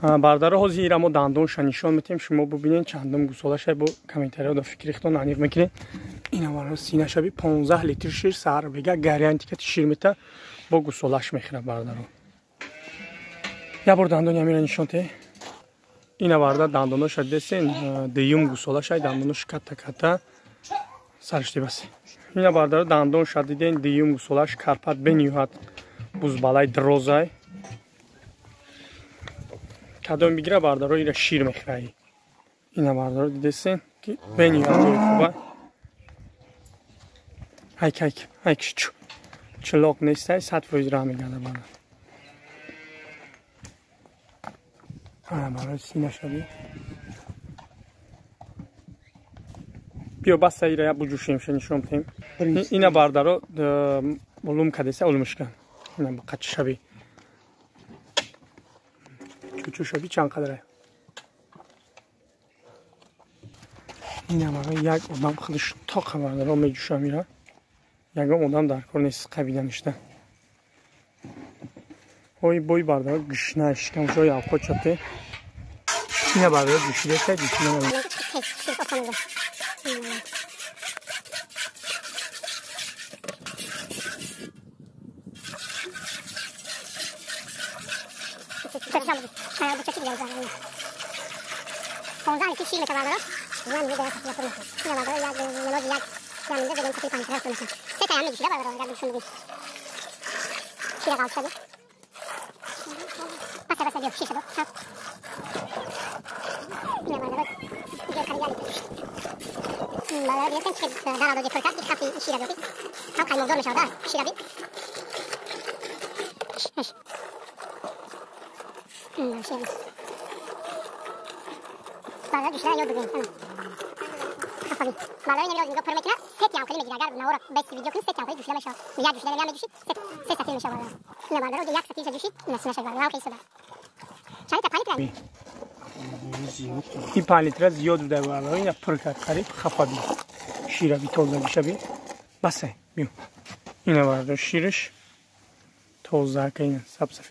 Бардаро, ҳозир ира мо дандонша нишон метем, шумо бубинед чандум гусолаша, бо комментариҳо да фикри худтон аниқ мекунед. Ина бардаро, синашаби 15 литр шир саҳар бега гарантия ки шир мета, бо гусолаш мехӯрад бардаро. Я бор дандони амира нишон те. Ина барда, дандоноша десен, дуюм гусолаша, дандонош катта катта сараш дибас. Ина бардаро, дандонша диден, дуюм гусолаш, карпат бениҳоят бузбалай дрозай. Кадом бигира бардаро, ира шир мехӯраи. Ина бардаро, дидесен ки бениҳоят ҷои хуба. Айк айк айк, чу чилоқ нестай, 100% раҳ мегарда бардар. Барои синашаби биё баста, ира я буҷушемша нишон битем. Ина бардаро, улум кадеса, улумишка. Ина қачшаби чучушаби чанд қадаре. Ина барои як одам худаш тоқа бардаро меҷушам ира. Ягон одам дар кор нест қабида ништа. Ой бой бардаро, гушна шикам ҷои авқот чапте. Ина бардаро, ҷушидаста, ҷушида. Ин 5 литра зиёд буда бардаро, ина пур кард қариб, хафа би. Шира би, тозагиша би. Басе, биё. Ина бардаро, шираш тоза ка, ина саб сафед.